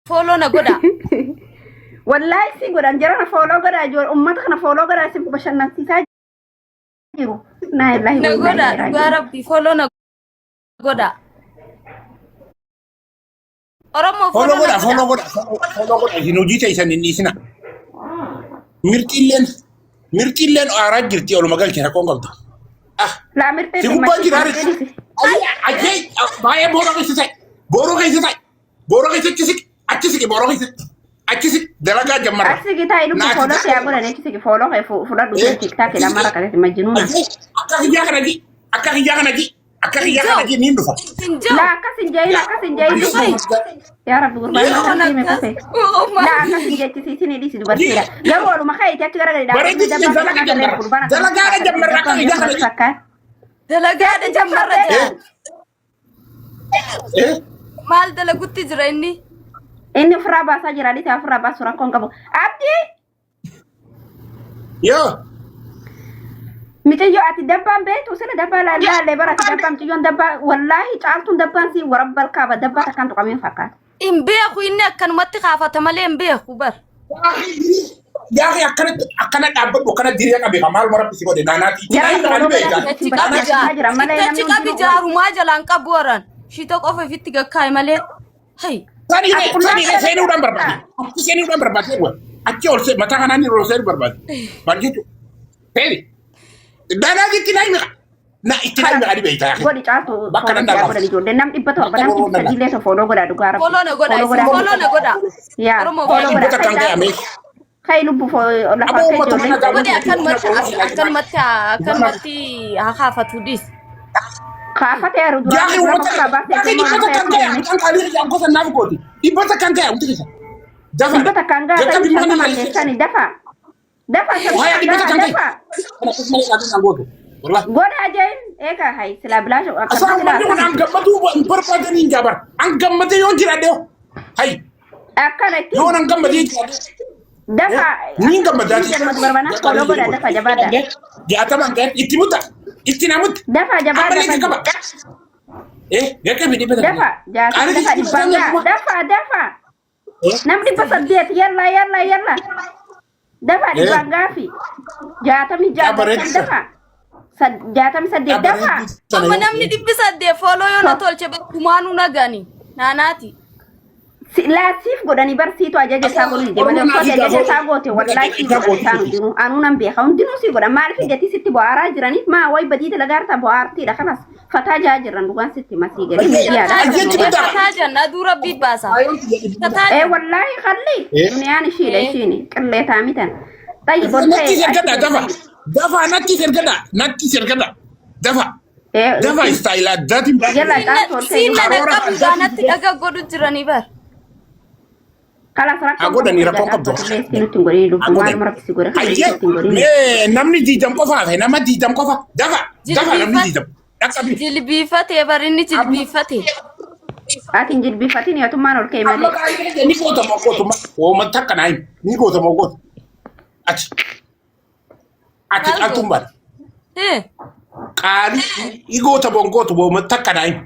Follow na godhaa. Wallaahi si godhan jarana follow godhaa ijoollee uummata kana follow godhaa isin bashannansiisaa jiru. Naa illaahi Na wa innaa godhaa ilaihi dhugaa raaji'uun. rabbii follow na godhaa. Oromoo Follow follow na godha, follow godhaa. godha, follow godha. Isin hojii teessan hin dhiisina. Mirxiilleen mirxiilleen aaraa jirti oluma galche rakkoon qabdu. Ah, Laa mirxee si fi gubbaa machii jira mirxee dhisi. Ajee baay'ee boora keessa ta'e. Boora keessa ta'e. Boora keessa achi siqi. Achi siqi boora keessa. Achi siqi dalagaa jammarra. Achi siqi taa'ee lubbu Naati follow taa'e. kee haa godhan achi siqi follow kee fudhadhu Eh, TikTok achi lamma siqi. rakkate majjinuuna. Ajee akka kiyyaa kana ji. Akka kiyyaa kana ji. Akka kiyyaa kana ji niin dhufa. Hin jiru. Laa akkas hin jeeyin akkas hin jeeyin lubbu. Yaa rabbi gurbaan Yoon akkas hime akkas. kufe. Laa akkas hin jechisiisin dhiisi dubartiidha. Garuu oluma ka'eeti achi gara gadi Bareedu dhaabbatee dabbaa dalagaa kana jammarra. gurbaan akkas Dalagaadha jammarra akka kiyyaa kana ji. fakkaata. Dalagaadha jammarra jira. Eh? Maal dalagutti jira inni? Inni ofirraa baasaa jira dhiisi ofirraa baasu rakkoon qabu. Abdii Yoo. Miciyyoo ati dabbaan beektu sila dabbaa laallee bara ati dabbaa miciyyoon dabbaa wallaahi caaltuun dabbaan si warabbal kaaba dabbaa takkaan tuqameen fakkaata. Hin beeku inni akkanumatti kaafata malee hin beeku bar. Yaaqii akkanatti akkana dhaabbadhu akkana diriira qabe kan maaluma rabbi si godhe naanaati. Jara Naayii follow naani beekta. godhaa Itti qabi bashannansiisaa jira malee Itti namni qabi hundinuu jaarumaa jalaan qabu waran. Shitoo qofa ifitti gakkaa'e malee. Hay. Sanii Ati qullaa sanii kana seenuudhaan barbaade. Achi seenuudhaan barbaade. Achi ol mataa kanaan ol seenuu barbaade. Maal jechuudha? Seeni. Naanaati itti naayii meeqa? Na itti naayii meeqa ni beekta yaaqii. Godhi caaltu Bakka follow nan siyaa dhaabaa. godhan ijoollee nam 700 Bakka nam warroon dhibba nan sadiillee so follow godhaa dhugaa rabbi. Follow na godha Follow isin godhaa. follow na godha. Yaa Oromoo follow follow Dhibba godhaa. takkaan Kai ga'ame. caaltu kai lubbu lafaa Aboo kai uummatuma ijoolleen nagaa Godhi akkanumatti akkanumatti akkanumatti haa kaafatu dhiis. Kaafatee jiru duraan Yaaqii dura uummata ofirraa baasee yaaqii immoo dhibba nama takkaan fayyadu ga'e jenne. kan qaalii ijaan gosa naaf gooti. Dhibba takkaan ga'e hundi keessa. Dafa. Dhibba takkaan ga'a Jalqabi ta'ii mana shantama malee. keessani dafa. Dafa Waya shantama dhibba ga'a takkaan ga'e. dafa. Kana akkasumas qaalii naan gootu. Wallahi. Godhaa jeen eegaa hay silaa bilaasha Asaan akkanumatti uummanni kun laata. an gammaduu hin barbaadanii hin jaabar. An gammadee yoo jiraadhe hoo. Hay. Akkana ittiin Yoo nan gammadee jiraadhe. dafa Niin gammadaa. inni gammadu barbaana follow godhaa dafa jabaadha. 60 ga'e itti mutta. Itti namutti. Dafa jabaa Ammallee dafa gaggaba. Eh, gaggaba dhibba takka. dafa 60 dafa dhibbaan ga'a dafa dafa. Nam 800 yalla yalla yalla. Dafa dhibbaan gaafi. 66 Bareedu. dafa. 68 dafa. Amma namni 800 follow yoo na tolche bakkumaanuu nagani. Naanaati. Laasiif godhanii barsiitu ajaja isaa godhu dide malee osoo ati ajaja isaa goote wallaahi sii godhan isaan hundinuu anuu nan beeka hundinuu sii godhan maaliif gatii sitti bo'aaraa jiraniif maa wayi badii dalagaarta bo'aartiidha kanas fataa jaa jiran dhugaan sitti masii gadi miidiyaadha. Ajjeechi guddaa. Fataa janna aduu rabbii baasa. Fataa Ee janna. wallaahi kalli Eh. duniyaan ishiidha Eh. ishiini qillee taamitan. Xayyi Natti ergadha dafa. Dafa natti ergadha. Natti ergadha. Dafa. Dafa istaayila addaatiin Yalla caaltu ol Siin na Karoora dhaqqabu addaa gaanatti dhaga godhu jiranii bar. Kalas Haa godhanii rakkoon qabdu. Qilleessi nutti hin godhini lubbu maaluma rabbi si godhe Ayyee qilleessi nutti hin godhini. mee namni diidam qofa hafe nama diidam qofa dafa dafa namni diidam dhaqqabi. Jilbiifatee bar inni jilbiifatee. Ati hin jilbiifatin yootummaan ol ka'e Amma malee. qaayee ni gootama gootuma wooma takka naa himi ni gootama goota ati ati Maal caaltuun goota? baate Eh, qaalii ni gootama gootu wooma takka naa himi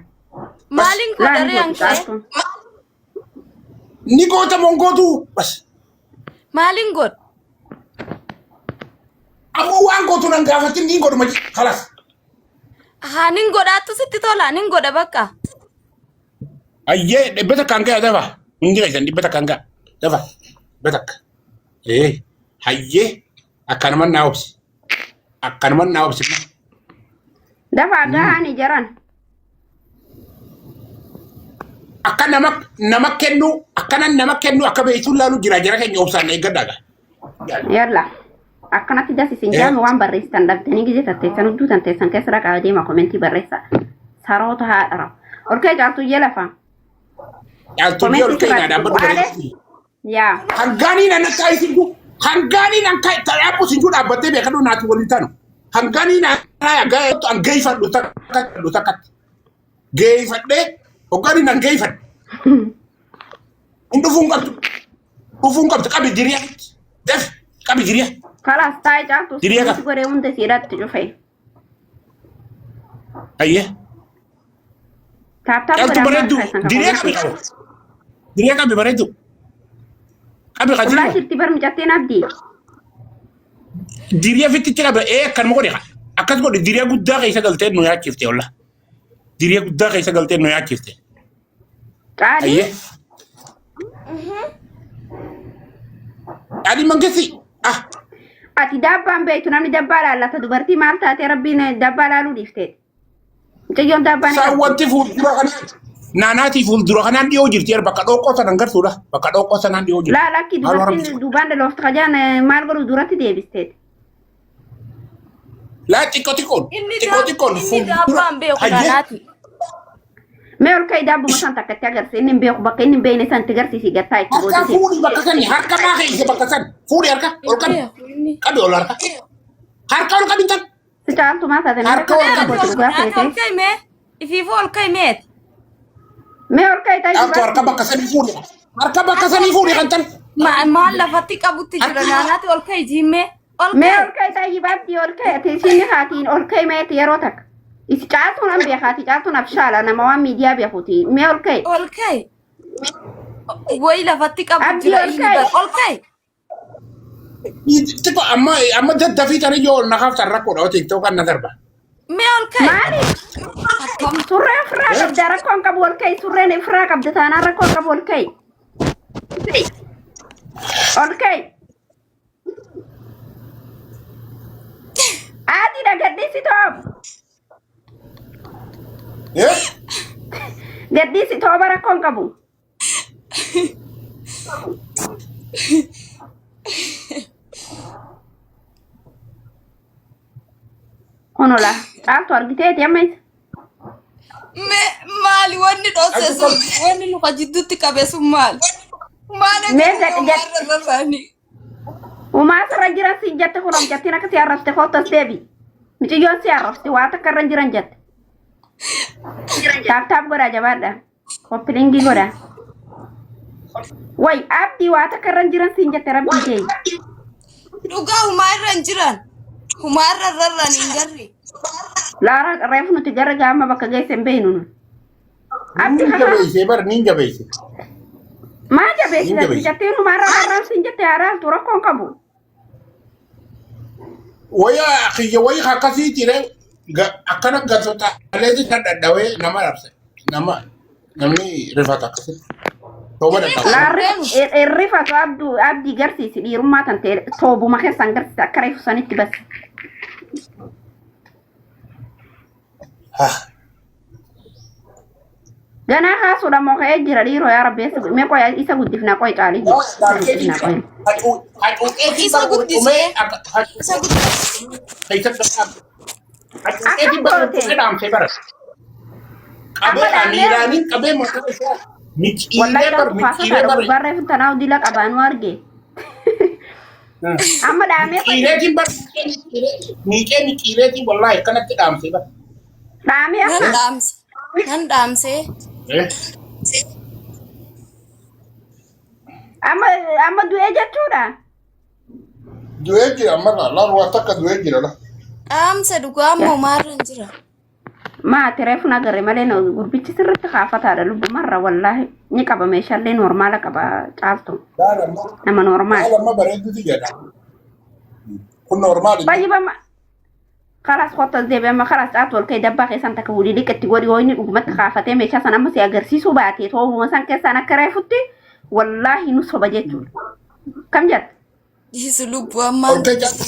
Maaliin Laa ni godharee gooti hankee? caaltuun. ni gootama gootu bas Maaliin godhu? ammoo waan gootu nan gaafatin ni godhuma kalas Haa nin godhaattu sitti tola nin godha bakka. Ayyee dhibba takkaan ga'a dafa hundi keessan dhibba takkaan ga'a dafa dhibba takka ee hayyee akkanuman naa obsi akkanuman naa obsi Dafaa gahaani jaran. Akka nama nama kennu akkana nama kennu akka beektuun laalu jira jara keenya obsaan eeggadhaa gaa. Yalla. Akkanatti das isin jaame waan barreessitan dhabdanii gije tatteessan hudduu tanteessan keessa dhaqaa deema komentii barreessa. Saroota haadhara. Ol kee caaltuyyee lafa. Caaltuyyee ol Komentii keenyaa sirraa dhaabbadhu waale. bareedu. Yaa. Hangaaniin an akka isin hangaaniin an dhaabbu isin dhaabbattee beekadhu naati waliin taanu. Hangaaniin an geeffadhu takka takkatti. Geeffadhee hoggaaniin an geeffadhu. Hin dhufuun qabdu. Dhufuun qabdu qabi diriyaa. Daf qabi diriyaa. Kalaas taa'ee caaltu Diriyaa qaba. si godhee hunda siidhaatti cufe. Ayyee. Taaptaap Caaltu godhaa bareeddu maal keessan diriyaa qabi. Diriyaa qabi bareeddu. Qabi Qullaa qajeeluma. jirti bar mucattiin abdii. Diriyaa fitti qabe ee akkanuma godhe akkas godhe diriyaa guddaa keessa galtee nu yaachifte olla. Diriyaa guddaa keessa galtee nu yaachifte. Caalii. Ayyee. Adi mangesi. Ah. Ati daabbaan beektu namni dabbaa laallata dubartii maal taatee rabbiin dabbaa laaluu dhiifte. Mucayyoon daabbaa ni Saan qabdi. wanti fuuldura kanaan naanaatii fuuldura kanaan dhiyoo jirti bakka dhoqqoo sanan gartuudha. Bakka dhoqqoo sanaan dhiyoo jirti. Laa lakki Maal dubartiin warra duubaan dhalooftu kajaan maal godhu duratti deebisteeti. Laa xiqqoo xiqqoon Inni xiqqoo xiqqoon inni fuuldura. daabbaan beeku Hayyee. naanaati. Mee ol ka'ii daabbuma san takka itti agarsiisi inni hin beeku bakka inni hin beekne san itti agarsiisi gattaa itti Harka gootise. fuudhi bakka sani harka maa keessa bakka san fuudhi harka ol qabi Beeku inni. qabi ol harka harka ol qabi tan Si caaltu maa taate nama Harka ol akka qabi. gooti dhugaa Naati ol feete. ka'i mee? Ifiifuu ol ka'i meeti? Mee ol ka'ii taa'ii Harka harka dubartii. bakka sanii fuudhi harka bakka sanii fuudhi kan tan Maal lafatti qabutti jira naanaati ol ka'i jiimmee? Ol Mee ka'i. ol ka'ii taa'ii baabdii ol ka'ii ati isheen haatiin ol ka'ii meeti yeroo takka. Isi caaltuun an beekaati caaltuun abshaala nama waan miidiyaa beekuti. Mee ol ka'ii. Ol ka'i. Wayi lafatti qabu Abdii jira ol inni ka'i. bar. Ol ka'i. Xiqqoo amma amma daddafii tani yoo ol naqaaf tan rakkoodha tiktok kan na darba. Mee ol ka'i. Maali? Akkam. Surree ofirraa qabda rakkoon qabu ol ka'i surreen ofirraa qabda taanaan rakkoon qabu ol ka'i. Ol ka'i. Adiidha gadhiisi toob. Eh? Gadhiisi tooba rakkoon qabu. Kunola caaltu argiteeti amma isa. Mee maali wanni dhoose sun wanni luka jidduutti qabe sun maali? Maal Mee akka gad gad maarra rarra'anii? Umaa sirra jiran siin jette kunoo mucattiin akka si arrabste koottas deebi. Miciyyoon si arrabste waa takka irra hin jiran jette. Taap taap godhaa jabaadha. Koppiliingii godhaa. Way abdii waa takka irra hin jiran siin jette rabbii kee. Dhugaa humaa irra hin jiran. Humaa irra rarra'anii hin garri. Laara reefu nuti gara gaama bakka geesse hin beeknu nu. Abdii Niin kakaa jabeessee bar niin jabeesse. maa Niin jabeessita jabeesse. mucattiin humaa irra rarra'an siin jette haaraatu rakkoon qabu. Waya kiyya wayi akkasii jire akkana gatotaleeti kan dhadhawee nama arse nama namni rifata akkasitti. Tooba dhadhawe. Laarri irrifatu abduu abdii garsiisi dhiirummaa tan ta'e toobuma keessan garsiisi akka reefu sanitti bas. Ganaa haasuudha moo ka'ee jira dhiiroo yaa rabbi eessa mee qoya isa guddifnaa qoy caalii jira isa guddifnaa qoy. Hacuuqeetiin Isa bar guddisee. qurxumee Isa guddisee. hacuuqeetiin bar qurxumee dhaamsee bara. Amma Qabee dhaamee miilaaniin qabee mataa isaa wallahi micciiree bar dhaltu micciiree kaasataa bar. dhugu barree fintanaa dila qabaanuu arge. Amma dhaamee qoy Micciireetiin bar miicee micciireetiin wallaahi akkanatti dhaamsee bar. dhaamee Nan amma dhaamse. Nan dhaamsee. Eh. amma amma du'ee jechuudha. Du'ee jira ammarraa laal waa takka du'ee jira la. Dhaamse dhugaa ammoo maarra hin jira. Maati reefu nagarre malee gurbichi sirriitti kaafataadha lubbumarra wallaahi ni qaba meeshaalee noormaala qaba caaltu Laal amma nama noormaal. laal amma bareedduutu jedha. Kun noormaali. Baay'ee خلاص خطة زي ما خلاص caaltu ol ka'e dabbaa keessan takka wulii liqatti godhi yoo inni dhugumatti kaafatee meeshaa sana amma si agarsiisuu baate toobuma san keessaan akka reefutti wallaahi nu soba jechuudha. Kam jette? Dhiisu lubbuu ammaan. Ol ka'e caaltu.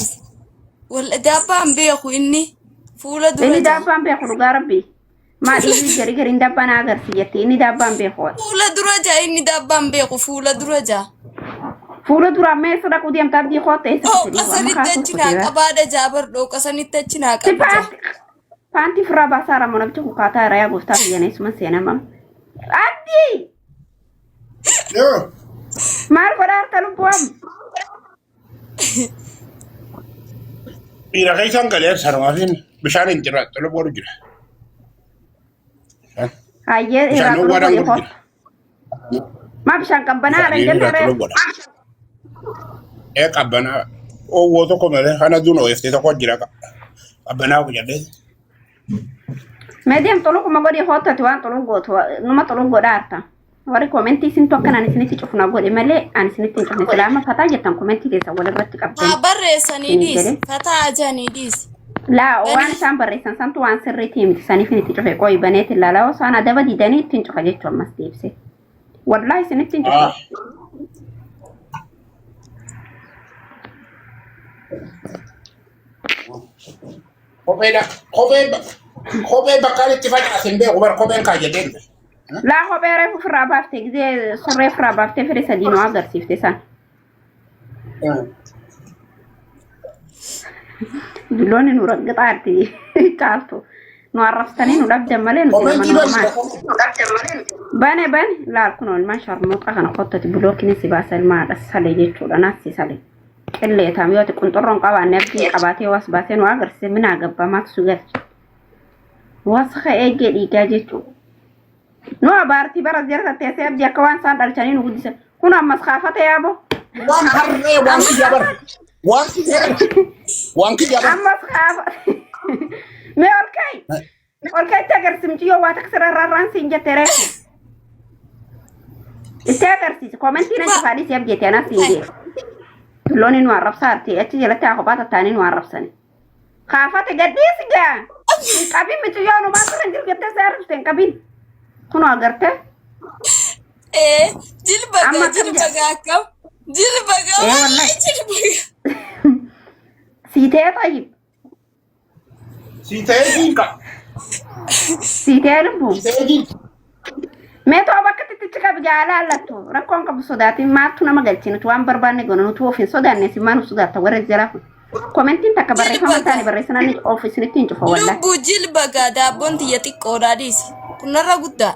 Walla daabbaan beeku inni fuula dura Inni jira. daabbaan beeku dhugaa rabbi. Maa dhiirri gari gariin daabbaa na agarsi jette inni daabbaan beeku. Fuula dura jira inni daabbaan beeku fuula dura jira. Fuula duraa mee eessa dhaquu deemta abdii koo ta'e isa Dhooqa fedhii amma sanitti kaasuuf achi naa kutee. qabaadha jaa bar dhooqa sanitti achi naa Si qaba jaa. paanti paantii firraa baasaa ramoo namicha kukaataa irraa yaa gooftaa biyya neessuma seenama. Abdii Yoo. maal godhaa harka lubbuu amma? Dhiira keessaan galee sanumaafin bishaan hin jira xolo boru jira. Hayyee Bishaan irraa dhowwaadhaan xuluboo godhu koo. Maa bishaan qabbanaadha hin jira. jenne Xolo ree. godha. Ee qabbanaa oowwoo tokko malee kana duun ooyiftee tokko jira qabbanaa jedhee. Mee deem xulukuma godhii hoottati waan xuluk gootu numa xuluk godhaa harta. Warri komentii isintu akkanaan isinitti cufna godhe malee ani isinitti hin cufne. Silaa amma fataa jettan komentii keessan walirratti Haa qabdan. barreessanii Isin dhiisi. jedhe. Fataa ajanii dhiisi. Laa waan Bani isaan barreessan santu waan sirriitii miti saniif itti cufe qoyi baneet ilaalaa osoo isaan adaba didanii ittiin cufa jechuu ammas deebise. Wallaahi isinitti hin cufa. Ah. Kopheedha. Kophee kophee bakkaan itti facaase hin beeku bara kopheen kaayyatee dhufe. Laa kophee reefu ofirraa baaftee gizee surree ofirraa baaftee fedhe sadii nu agarsiifte san. Dulloonni nu raggixaatti caaltu. Nu arrabsitanii nu dhabdan malee nuti nama Komentii normaali. bani. Bane bane laal kun ilmaan sharmuuxa kana kottati bulookiin si baasa ilmaadha sale jechuudha naassi sale. Qilleetaam yoo ati qunxurroon qabaanne abdii qabaatee was baasee nu agarsiise minaa gabbamaatu si galcha. Wasaka eeggee dhiigaa jechuudha. Nu abaartii bara jara teessee abdii akka waan isaan dhalchanii nu guddisan. Kun ammas kaafate yaaboo. Waan harree waan kiyya bara. Waan kiyya bara. Waan kiyya bara. Ammas kaafate. Mee ol ka'i. Ol ka'i itti agarsiisi yoo waa takka sirra rarraan siin jette reefu. Itti agarsiisi. Koomentii nan cufaa dhiisii abjeete anas siin jee. Tulloonni nu arrabsaa arti achi jalatti haa kophaa tattaanii nu arrabsani. Kaafate gadhiisi gaa. Hin qabin miciyyoon homaa sirra hin jiru jettee si arrabsite hin qabin. Kunoo agartee. Ee jilba Amma gaa akkam jilba jedha? gaa akkam jilba gaa Ee wallahi wallahi. jilba gaa. Sii ta'ee tayyib. Si ta'ee diinka. Sii ta'ee lubbu. Si ta'ee diinka. Mee too bakka tittichi qabi jaalaa allattu rakkoon qabu sodaatiin maaltu nama galchi nuti waan barbaanne goona nuti of hin sodaanne si maal of sodaatta warra jalaa kun. Komentiin takka barreeffama Jilba taane gaa barreessinaan of isinitti hin cufa wallaahi. lubbu jilba gaa daabboon tiyya xiqqoodhaa dhiisi. Kunarra guddaa.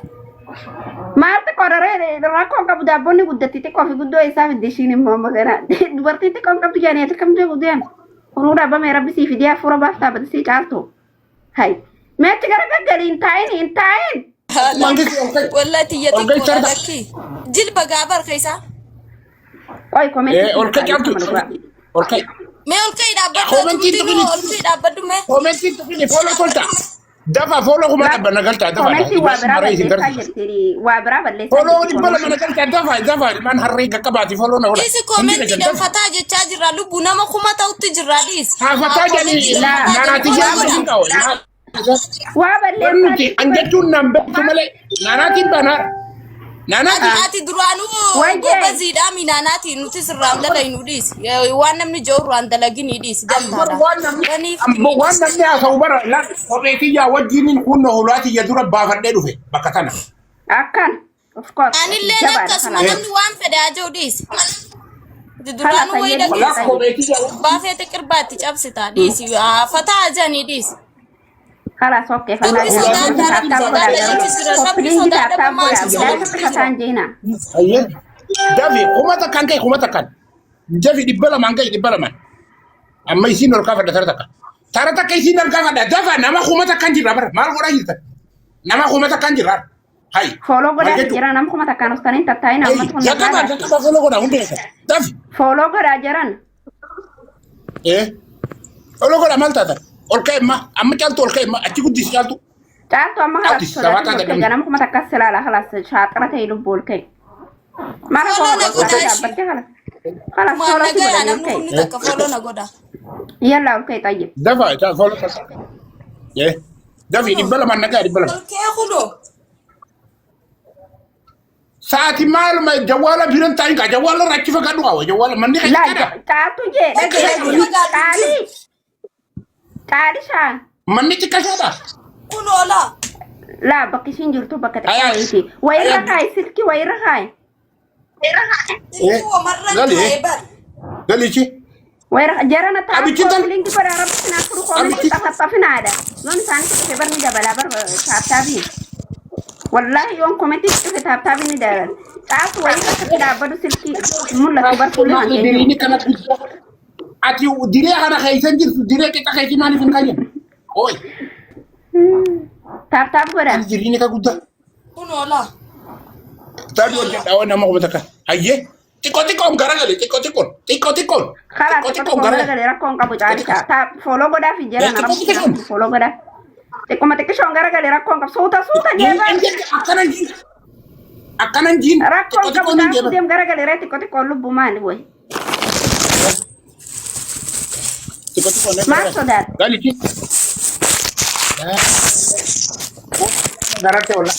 Maal xiqqoo daree rakkoon qabu daabboonni guddatti xiqqoo fi guddoo isaa fidde ishiin immoo amma kana dubartiin xiqqoon qabdu jaanii ati kam jedhu deem. Kunuu dhaabame rabbi sii fidee hafuura baaftaa badisii caaltu. Hay. Mee achi gara gaggalii hin taa'in hin taa'in. Mangisti ol ka'i. Wallahi tiyya Ol ka'i xiqqoodha charta. lakkii. Jilba gaa bar keessaa. Qoy komentii Ee ol ka'i caaltu. Ol ka'i. Mee ol ka'i dhaabbadhu Komentiin atumti tuqini. nuu ol ka'i dhaabbadhu mee. Komentiin tuqini fooloo tolta. Dafa fooloo kuma dhabba na galta dafa. Komentii waa biraa Maree isin balleessaa garsiisa. jirti. Waa biraa balleessaa Fooloo jirti 200 na komentii. galta dafa dafa ilmaan harree qaqqabaati fooloo na godha. Dhiisi Hundi koomentii keessan dafa. danfataa jechaa jirra lubbu nama kuma ta'utti jirra dhiisi. Haa Haa fataa koomentii jedhanii Laa. danfataa jedhi naanaati foloo jedhan godha. hin qabu. Waa balleessaa Nuti jirti an bari. jechuun nan beektu malee naanaatiin banaa. Ati Naanaatiin ati duraanuu Wayyee. gobaziidhaa minaanaati nuti sirraan dalagnu dhiisi. Waan namni jiru irraan dalaginii dhiisi Ammoo dantaadha. waan namni Baniif ammoo waan namni haasa'u bara la kophee kiyyaa wajjiniin kunno hulaa tiyya dura baafadhee dhufe bakka tana. Akkan. Of course. Anilleen Jabaadha akkasuma kalaas. namni waan fedhe haa jiru dhiisi. Ati Kalaas duraanuu wayi hayyee Walaa dhageessa. kophee kiyyaa wajjin Baafeete qirbaatti cabsitaa dhiisi. Fataa ajanii dhiisi. Kalaas okkee fataa Sabni jira. sodaadhaa Taaptaap rabbi godhaa sodaadha garuu. jechi jira. Sabni Koppiliingi sodaadha taaptaap maal godhaa. si Bilaan sodaatu takka jira. fataan jeena. Ayyee. Dafi 1000 ka'e 1000. Dafi 200 ka'e 200. Amma isiin ol kaafadha tara takka. Tara takka isiin ol kaafadha dafa nama 1000 jirra bara maal godhaa jirtan? Nama 1000 jirra. Hai. Fooloo Maal godhaa jechuudha? jira nama 1000 ostaniin tattaa'in Hai. ammatu kun Jakkaba nagaadha. jakkaba foloo godhaa hundi keessan. Dafi. Fooloo godhaa jiran. Eh. Foloo godhaa maal taatan? Ol ka'e amma amma caaltu ol ka'e amma achi guddisi caaltu. Caaltu amma Caaltu kalaas sabaa sodaatin taate ol ka'e dhabne. ganama 1000 silaala kalaas shaaxira ta'e lubbuu ol ka'e. Mara Foloo fooloo na godhaa godhaa ishii. dhaabbattee kalaas. Kalaas Maal fooloo si nagayaa godhanii ol namni ka'e. humni takka foloo na godha. Yallaa ol ka'e xayyib. Dafa foloo takka. Eh. Dafi 200 nagaa 200. Ol ka'ee kunoo. Sa'aati maaluma jawwaala biran taa'in kaa jawwaala irraa achi fagaadhu qaba jawwaala manni kan Laa xiqqaadha. caaltu jee Bakka dhagee achi fagaadhu caalii jiru. caalishaa. Manni xiqqashaadha. Kunoo laa. Laa bakki ishiin jirtu bakka xiqqoo Ayaa wayiiti. Wayirra ayaa kaayi silkii wayirra kaayi. Silkii wamarran gali kaa'ee bar. galichi Wayirra jarana ta'a abichi tan kooppilinki godhaa rabbi sinaa furu koomentii abichi xafaxafinaadha. Yoon isaanitti dhufe bar ni dabalaa bar taaptaabiin. Wallaahi yoon komentii dhufe taaptaabiin ni dabala. Caaltu wayirra akkatti dhaabbadu silkii mul'atu bar fuulli kan kee jiru. diriini kana guddaa ati diree kana keessa jirtu diree qixa keetii maaliif hin kaayyan? Ooyi Taaptaap godhaa. ani diriini ka guddaa. Kunoo laa. Taati hojjedhaa waan nama 1000. Hayyee xiqqoo xiqqoon garagale xiqqoo xiqqoon xiqqoo xiqqoon Kalaas xiqqoo xiqqoo xiqqoon xiqqoon garagale garagalee rakkoon qabu xiqqoo caalisha. xiqqoon. Taap fooloo godhaa fi Xiqqoo jarana rabbi sinaa xiqqoon. furu fooloo godhaa. Xiqquma xiqqishoon garagalee rakkoon qabu. Suuta suuta jeebar. Akkana hin Akkanan jiin Rakkoon xiqqoo qabu xiqqoo niin taasuu deema. deem garagalee ree xiqqoo xiqqoo lubbuu maali wayi. Xiqqoo xiqqoo nan Maal garagala. sodaata? Galichi. Gararte olla.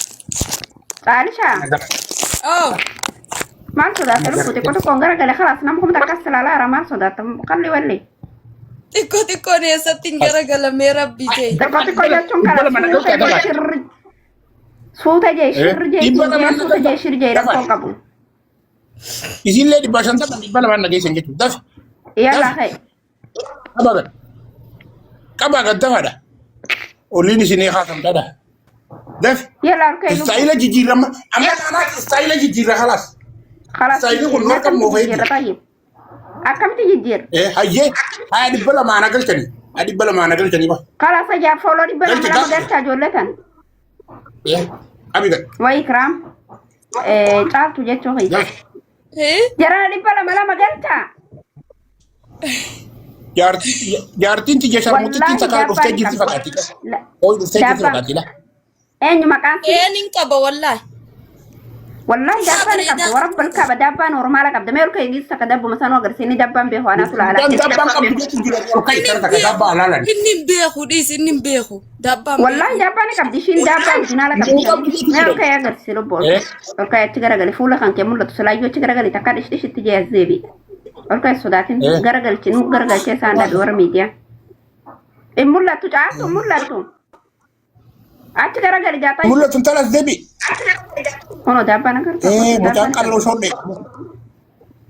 Caalishaa Oh, maal sodaata lubbuu xiqqoo xiqqoon garagalee khalaas nama humna akkas ilaalaara maal sodaata qalli walli. Xiqqoo xiqqoon eessatti hin garagalamee rabbii ta'e. Xiqqoo xiqqoo jechuun kana suuta jee shirri suuta jee shirri jee Dhibba jee lamaan suuta jee shirri jee rakkoo qabu. Isinillee 150 200 nageessan jechuudha. Dafi. Yalla ka'e. Qabaa gad. Qabaa gad dafaadha. Oliin isinii haasan dhadha. Dafi. Yalla harka lubbuu. Istaayila jijjiirama. Amma kanaa istaayila jijjiirra kalaas. Khalaas Istaayilli kun harka akkamitti moofa'ee jijjiirra jira. tayyib. Akkamitti jijjiirra? Hayyee haa 200 galchanii. Haa 200 galchanii ba. Khalaas ajaa'ib fooloo dhibba lama Galchi lama galchi. galchaa ijoollee tan. Qabi gad. Wayi Ikraam caaltu jechuu kiyya. Galchi. Eh? Jarana 200 lama galchaa. Jaartiin tiyya sharmuxittiin Wallaahi takkaa dhuftee daabbaan jirti qabdi. fakkaatti. Ooyi dhuftee jirti Daabbaan fakkaatti la. eenyu maqaan sii? Een hin qaba wallaahi. Wallaahi daabbaan Bareedaa. qabdi. Warra balkaaba daabbaan ormaala qabdi. Mee ol ka'e giisa ka dabbuma sanuu agarsiisni dabbaan beeku anaatu laala. Daan dabbaan qabdu jechuun jira ol ka'i Inni kana hin takka dabbaa beeku. alaalan. Inni hin beeku dhiis inni hin beeku. Dabbaan Wallaahi beeku. daabbaan ni qabdi. Ishiin daabbaa originaala qabdi. Inni qabdu jechuun Mee ol jira. ka'e agarsiisi lubbu ol Eh? ka'e. Ol ka'e achi garagali fuula kan kee mul'atu silaayyuu achi garagali takka dhish dhishitti jee as deebi. Ol ka'e sodaatin Eh? garagalchi nu garagalchee isaan dhabe warra miidiyaa. Hin mul'attu caaltu hin mul'attu. Achi garagali gaafa. Mul'atu intalas deebi. Kunoo daabbaan agartu. Eh mucaan Daabbaan qalloo shodhee.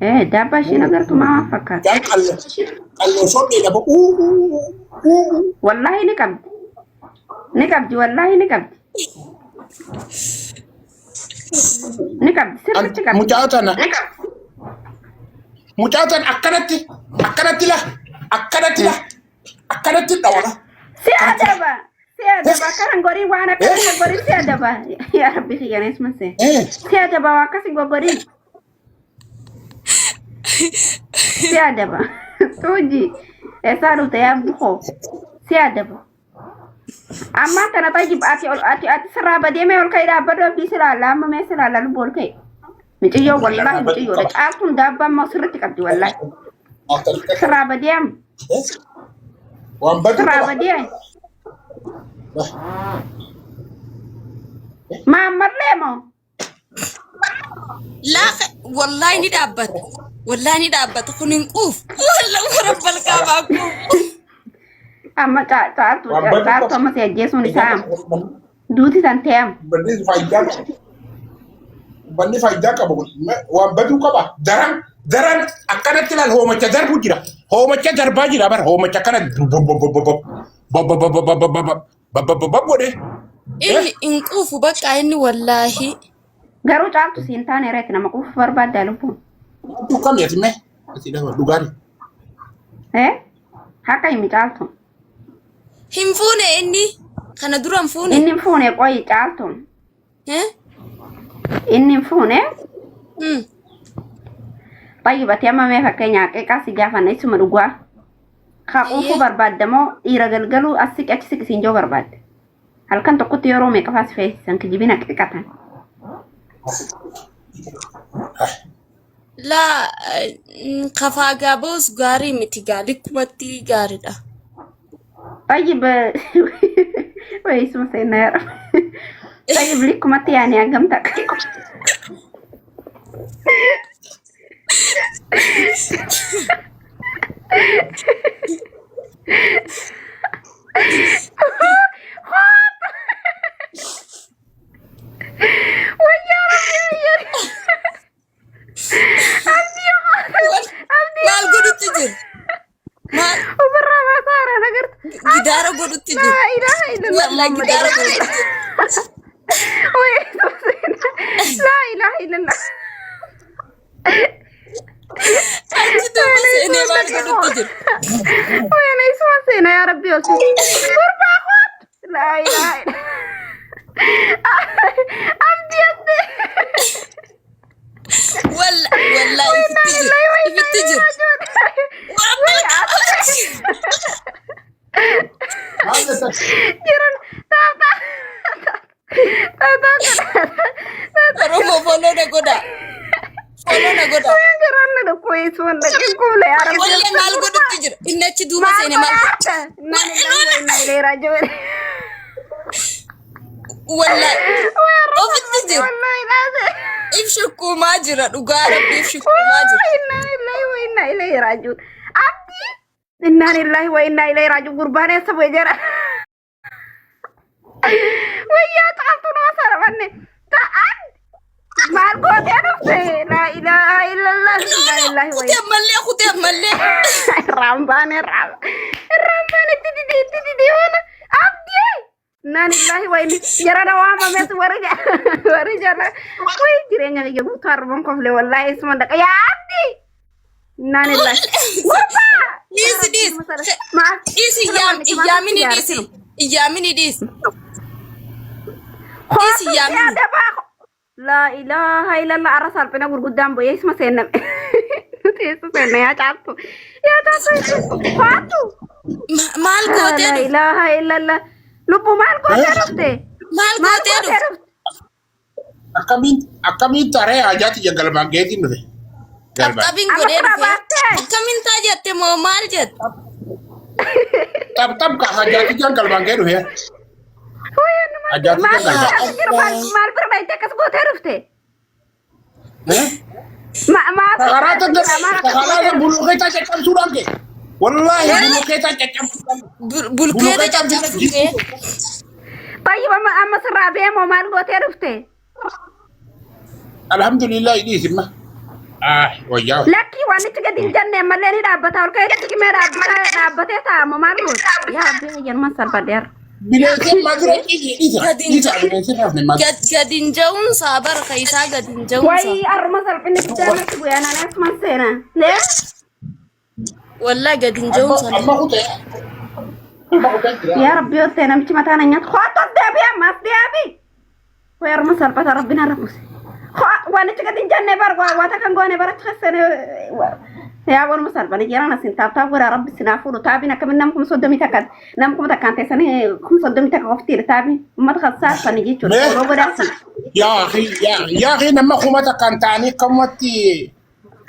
Eh daabbaa ishiin agartu maa waan fakkaata. Mucaan qalloo qalloo shodhee dhaba. Uu uu. Wallaahi ni qabdi. Ni qabdi wallaahi ni qabdi. Ni qabdi sirriitti qabdi. Mucaa tana. Mucaa tana akkanatti akkanatti la akkanatti la akkanatti dhawala. Si adaba. Si adaba akkanan godhin waan akkasii godhin si adaba. Yaa Rabbi kiyyanees masee. Eh Si adaba waan akkasii godhin. Si adaba. Tuuji. Eessaa dhufte yaa bukoo. Si adaba. Ammaan tana tayyib ati ol ati ati sirraa badee mee ol ka'ii dhaabbadhu abdii si laalla amma mee si laalla lubbu ol ka'i. Miciyyoo wallaahi miciyyoodha caaltuun daabbaa immoo sirriitti qabdi wallaahi. Sirraa badee amma Waan baduu sirraa qaba. badee maammallee moo Laa wallaahi ni dhaabbata. Wallaahi ni dhaabbata. Kun hin quufu. Wallaahi warra balqaabaa quufu. Amma caaltu Waan baduu caaltu qaba. amma si ajjeesuun isaa duuti san ta'e amma. Banni faayidaa qaba. Banni faayidaa qaba kun. Waan baduu qaba. Daran daran akkanatti ilaal hoomacha darbu jira. Hoomacha darbaa jira bara hoomacha akkana bob godhe. Inni hin quufu bakka inni wallaahi. Garuu caaltu siin taane reeti nama quufu barbaaddaa lubbuun. Kam ati mee? Ati dhawa dhugaani. Eh? Haqa himi caaltu. Hin fuune inni. Kana dura hin fuune. Inni hin fuune qoyi caaltuun. Eh? Inni hin fuune. Hmm. Xayyibati amma mee fakkeenya haqiiqaa si gaafanna isuma dhugaa. Haa quufuu Iyyee. barbaadda moo dhiira galgaluu as siqi achi siqi siin joo barbaadda. Halkan tokkotti yeroo meeqa faa si feesisan kijibin haqiiqatan. Laa kafaa gaaboos gaarii miti gaa likkumatti gaariidha. طيب ويسمى سيدنا يا رب طيب لكم يعني عجمتك Maal godhutti jira? Maal وبرا ما صار انا قلت gidaara godhutti لا jira? اله الا الله Wallaahi محمد gidaara رسول godhutti الله jira. ويسمى سيدنا لا اله الا الله Achi duuba seenee maal godhutti jira? وين اسمه سينا يا ربي وسيم قرب اخوات لا اله الا عبدي عبدي Wallaahi ifitti jira. Ifitti jira. Warra Maal jettan? جيران تا تا تا تا Oromoo foloo Lukkuu isuun dhaqin kuule yaa Rabbi. Wallee maal godhutti jira? Inni achi duuba Maal seene maal godhaata? Innaa lillahi wa innaa ilayhi raaji'uun. Wallahi ofitti jira. Wallahi laata. If shukkuumaa jira dhugaa rabbi if shukkuumaa jira. Innaa lillahi wa innaa ilayhi raaji'uun. Abdii. Innaa lillahi wa innaa ilayhi raaji'uun. Gurbaan eessa bu'e jara? Wayyaa caaltuu nama sarabanne. Ta'an maal gootee dhufte? Laa ilaaha illallah. Innaa lillahi wa Kutee ammallee kutee ammallee. Irraan baane irraan irraan baane itti didee itti didee waan abdii. Innaa lillahi wa inni jarana waamames warri warri jara wayi jireenya kiyya guutuu arban kofle wallaahi isuma dhaqa yaa abdii. Innaa lillahi. Gurbaa. Dhiisi dhiisi. Maal? Dhiisi iyyaamini dhiisi. Iyyaamini dhiisi. Dhiisi iyyaamini. Laa ilaaha illallah arra salphina gurguddaan bu'ee isuma seenname. Nuti eessa seenna yaa caaltu. Yaa caaltu faattu. Maal gootee Laa dhufte? ilaaha illallah. Lubbuu maal gootee dhufte? Maal Maal gootee gootee dhufte? dhufte? Akkamiin akkamiin taree hajaati ija galmaan geetiin dhufe. Galmaan. Xapxabiin Amma godhee fira dhufe. baaftee? Akkamiin taa jette moo maal jette? Xapxap ka hajaati ija galmaan gee dhufe. Hajaati Maal ija galmaan. gootee jiru maal maal bira dhayitee akkas gootee dhufte? Maal Karaa gootee jira maal akkas gootee karaa dhufte? bulukeetaa caccabsuudhaan kee. Wallaahi bulukeetaa caccabsuudhaan. Bulkeeta Bulukeetaa caccabsuu kee. Tayyib amma amma sirraa beemoo maal gootee dhufte? Alhamdulillah dhiisimma. Ah wayyaa. Lakkii waan itti gadi hin jenne ammallee ni dhaabbata ol ka'ee cimee dhaabbatee taa'amu maal goota? Yaa abbii hayyanumaan salphadheera. Bineensi madura dhiisi dhiisa. Gadi hin Dhiisa bineensi rafne madura. Gad hin ja'uunsaa bara ka isaa gad hin ja'uunsaa. Wayii har'uma salphinni guddaa natti bu'ee anaan asumaan seenaa. Lee Wallaa gad hin ja'uunsaa. Amma kutee. Amma kutee jira. Yaa rabbi yoo ta'e namichi mataa na nyaatu. Kootu as deebi'i amma as deebi'i. Wayii har'uma salphata rabbi na rabbuse. Waan itti gadi hin jenne bar waa waa takkan goone bara achi keessan yaa waanuma salphani jiran asin taaf taaf godhaa rabbi sinaa fuudhu taabiin akkamiin nama 31,000 nama 1000 teessanii 31,000 qoftiidha taabiin uummata kan saalfani jechuudha Mee? yeroo godhaa sana. Yaa akhi yaa yaa akhi nama 1000 ta'anii akkamatti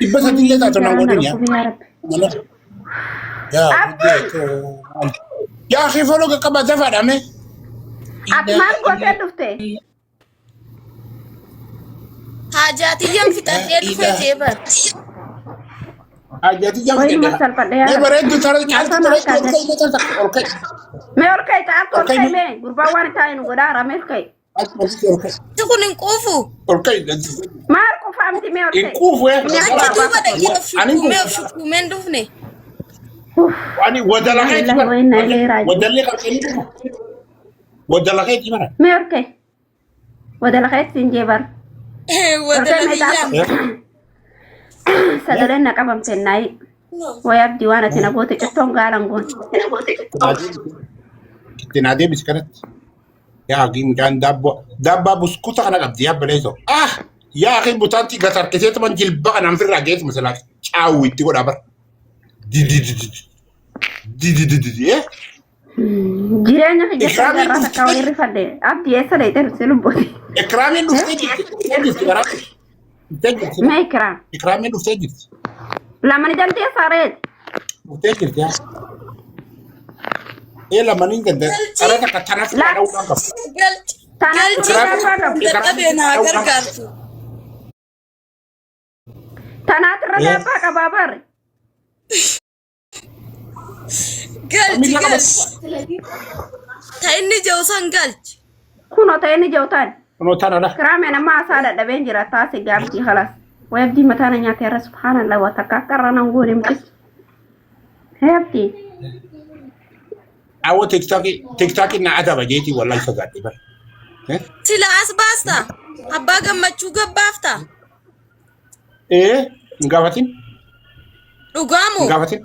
300 illee taatu nan godhin yaa. Yaa rabbi. Yaa Abdi! yaa akhi foloo qaqqaba dafaadhame. Ati maal gootee dhufte? Haajaatiyyan fixadhee dhufee jee bar. Hajjati jam Wayii ma salphadhe yaa Mee rabbi. bareeddu tara caaltu Maal bareeddu ol harkaa ka'i mee tara ol ka'i. Mee ol ka'i caaltu ol Ol ka'i ka'i mee gurbaan waan taa'e nu godhaa mee ol ka'i. Ol ka'i. Wanti kun hin quufu. Ol ka'i. Maal qufaamti mee ol Hin ka'i. quufu ee. Inni Achi akka duuba dhaqee of Ani shukkuumee of quufu. shukkuumee hin dhufne. Ani wadala keeti Wallahi wa inna ilayhi bara. raaji'uun. Wadallee qabxanii dhufu. Wadala keeti bara. Mee ol ka'i. Wadala keetti hin jee bar. Ol ka'i mee Wadala caaltu. kiyyaan. Sagaleen na qabamte naayi. Way abdii waan ati na goote cittoon gaalan goone. Ittiin adeemis kanatti. Yaa akhi mucaan daabboo daabbaa buskuta kana qabdi yaa baleeso. Ah yaa akhi butaantii gatarkisee tuman jilba kanaan firraa geessu masalaa caawwi itti godhaa bara. Dididididi. Dididididi. Eh Jireenya kiyya Ikraamiin irraa takka wayii rifadhe. Abdii eessa dheeyte dhufte lubbuuti. Ikraamiin dhuftee jirti. Dhuftee jirti karaa. Dhuftee jirti. Mee ikraam. Ikraamiin dhuftee jirti. Lamani dandeessaa reet. Dhuftee jirti yaa. Ee lamaniin ganda. Karaa takka tanaaf dha'uudhaan qabu. Galchi. Tanaaf Galchi. irra qabu. Dadhabee naa gargaartu. Tanaaf irra daabbaa qabaa barre. Galchi galchi. Ta inni jiru san galchi. Kunoo ta'ee ni jawtaan. Kunoo tanadha. Kiraameen amma haasaa dadhabeen jira taasi gaabdii halas. Way abdii mataa na nyaate irra subhaanallah waa takka akka irra nan goone mucichi. Hee abdii. Awwa tiktookii tiktookii na adaba jeetii wallahi sodaadhe bara. Eh? Sila as baasta. Abbaa gammachuu gabbaafta. Ee hin gaafatin Dhugaa hin moo? gaafatin.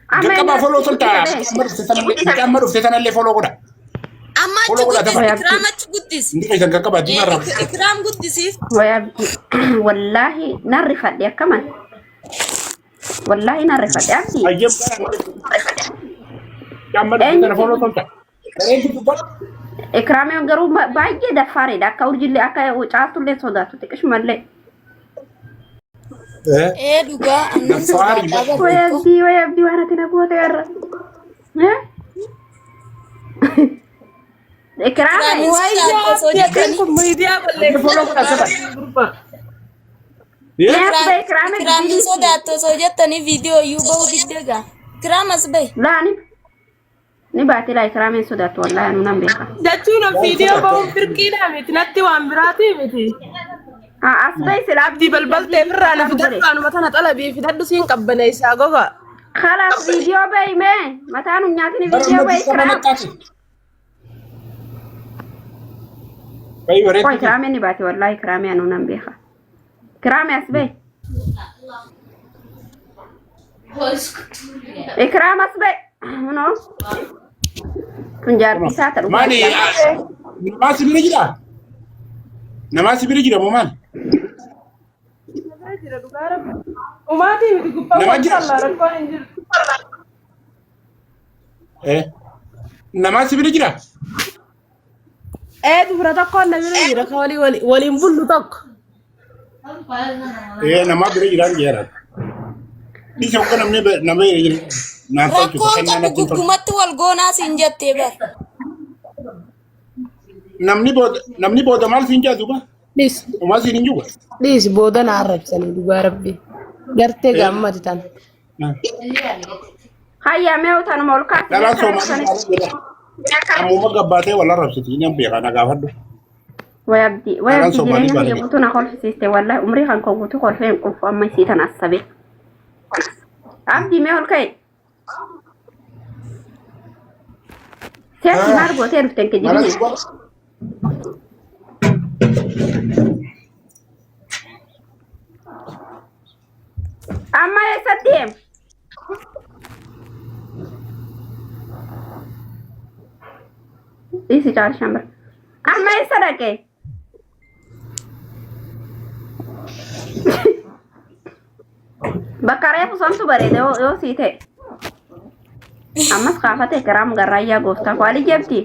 Amma Jalqabaa inni foloo tolta jedhee. amma dhufte tanallee foloo godha. Amma achi Follow godhaa guddisi. dafa. Ikraam achi guddisi. Inni keessan qaqqabaa diimaa irraa. Ikraam guddisiif. Way abdii wallaahi nan rifadhe akkaman. Wallaahi nan rifadhe abdii. Ayyem amma dhufte tana foloo tolta. Bareeddu dubbadhu. Ikraameen garuu baay'ee daffaareedha. Akka urjillee akka caaltullee sodaatu xiqishumallee. Eh? Ee dhugaa annan Daffaari. sodaadhaa Way barreeffama. abdii way abdii waan ati na goote irra. Ikraame. Ikraamin sodaadha osoo Wayyaa jettanii. kun miidiyaa Follow godhaa saba. gurbaa. Eh? Mee as bahe ikraame Ikraamin dubbii. sodaattu osoo jettanii viidiyoo iyyuu bahuu diddee gaa. Ikraam as bahe. Laa ni ni baate laa ikraameen sodaattu wallaahi anuu nan beeka. Jechuun viidiyoo bahuun firqiidhaa miti natti waan biraatii miti. As bahe sila Abdii balbaltee irraa na fidadhu anuma tana xalabii fidadhu siin qabbaneessaa goga. Kalaas viidiyoo bahi mee mataan hin nyaatin Bara viidiyoo bahi ummati sama ikraam. naqaati. Bayi Qoy bareedu. ikraameen ni baate wallaahi ikraamee anuu nan beeka. Ikraamee as bahe. Ikraam as bahe. Kunoo kun jaartii isaa ta'u. Maali? Namaa si bira jiraa? Namaa si bira jira moo maali? Umaatii miti gubbaa Nama jira. wanta rakkoon hin jiru. Eh? Namaa si bira jira? Ee dubara tokkoon na bira jira ka walii waliin bullu tokko. Eh, namaa bira jiraan jeera. Dhiisa hogga namni nama bira jira. Naan tolchu Rakkoon kennaa qabu natti hin tolchu. guggumatti wal goonaa siin jettee bar. Namni booda maal siin jaa duuba? Dhiis Homaa siin hin jiru. dhiis booda na arrabsanii dhugaa rabbi. Gartee gaammati tana. Hayyaa mee utanuma ol kaasee Dhalaan karaa soomaa ammuma gabbaatee wal arrabsiti inni beekaa na gaafadhu. Way abdii way Dhalaan abdii Soomaalii jireenya baala kiyya guutuu na kolfisiiste wallaahi umrii kan koo guutuu kolfee hin quufu amma isii tana assabe. Abdii mee ol ka'e. Seerti maal gootee dhufte hin Mala kijibine. Amma eessatti deema? Dhiisi caalishaan bira. Amma eessa dhaqe? Bakka reefu santu bareeda yoo sii ta'e. Ammas kaafate kiraam garraayyaa gooftaa koo ali jabti.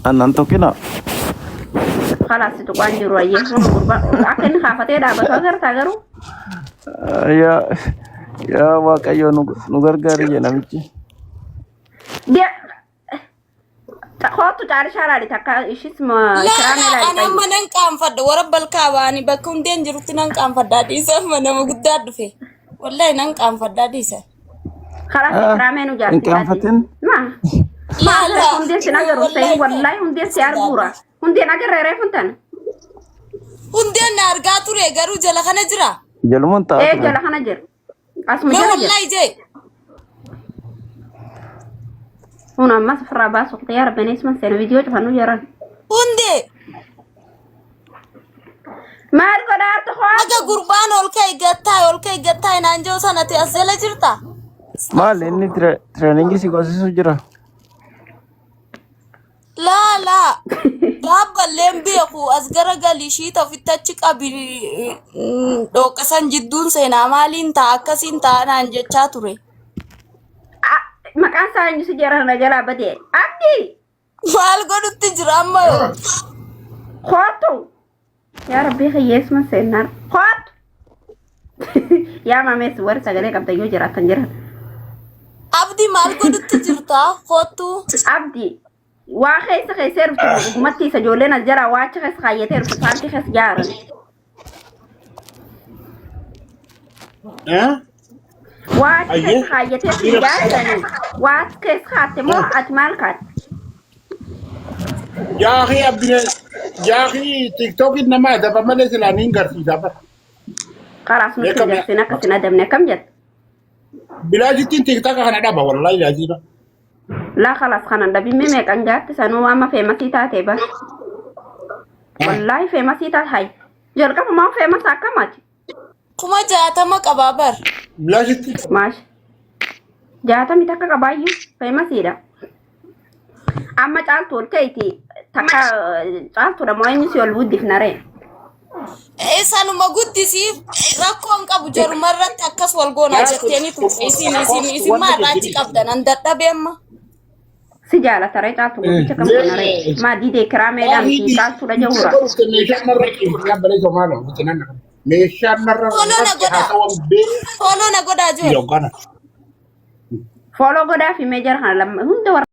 Annan tokkina. Kalaas si tuqaan jiru ayyee kun gurbaa akka inni kaafatee dhaabatu agartaa garuu. Yaa yaa Waaqayyo nu gargaari jedha namichi. Kootu caalishaa laali takka ishis Laa kiraamee laali ani amma xayyi. nan qaanfadha warra balkaa ba'anii bakka hundeen jirutti nan qaanfadhaa dhiisa amma nama guddaa dhufe. Wallahi nan qaanfadhaa dhiisa. Kalaas kiraamee nu Hin jaartii taati. qaanfatin. Maa Laa laa hundeen sin agarru sayi wallahi wallahi hundeen si arguura. Hundeen agarra reefu tan. Hundeen na argaa ture garuu jala kana jira. Jalumaan taa'aa Ee ture. jala kana jira. Asuma Mee jala jira. wallahi jee. Kun ammas ofirraa baasu yaa rabbi isuma seena viidiyoo cufannu jiran. Hundee Maal godhaa harta aga ho'aatu? gurbaan ol ka'e gattaa'e ol ka'e gattaa'e naan jiru sanatti as jala jirta. Maali inni tireeningii si goosisu jira. Laa laa dhaabballeen beeku as garagalii shiita ofitti achi qabi dhooqasan jidduun seenaa maaliin ta'a akkasiin ta'a naan jechaa ture. Maqaan isaa eenyu si jara na jalaa badee? Abdii! Maal godhutti jira amma yoo? Kootu! Yaa rabbii kiyyeessuma seenaan. Kootu! Yaa mamees warri sagalee qabda yoo jiraatan jiran. Abdii maal godhutti jirta? Kottu. Abdii! Waa keessa keessee dhufte dhugumatti isa ijoolleen as jalaa waa achi keessa kaayyatee dhufte paantii keessa jaaran. Eh? Waa achi Ayyee. keessa kaayyatee si jaaratanii waa achi keessa kaatte moo ati maal kaatte? Yaaqii abdine yaaqii tiktookiin nama adaba malee silaa niin garsiisa bara. Kalaas nutti Beekame. garsiin akka sin adabne akkam jette? Bilaashittiin tiktoka kana dhaba wallahi laasiidha. Laa kalaas kanan dhabimme meeqan gaatte sanuu amma feemasii taate bar. Wallaahi feemasii taate hay. Jalqaba maa feemas akkamaati? 60,000 qabaa bar. Bilaashittiin Maash. 60 takka qabaayyuu feemasiidha. Amma caaltu ol ka'iti takka caaltuudha moo eenyu si ol guddifna ree? Sanuma guddisiif rakkoon qabu jaruma irratti akkas wal goonaa jetteeni turte. Isin isin isin maal achi qabdan an dadhabee amma. Si jaalata ree caaltu guddicha kam goona ree? Maa diidee kiraameedhaan miti caaltuudha jawura. meeshaan narra ciifti yaabbalee somaala fitinaan. Meeshaan narra Follow na irratti godhaa. haasawan beeku Follow na godhaa jiru. yookaan Follow godhaa fi meejara kana lamma hunda warra.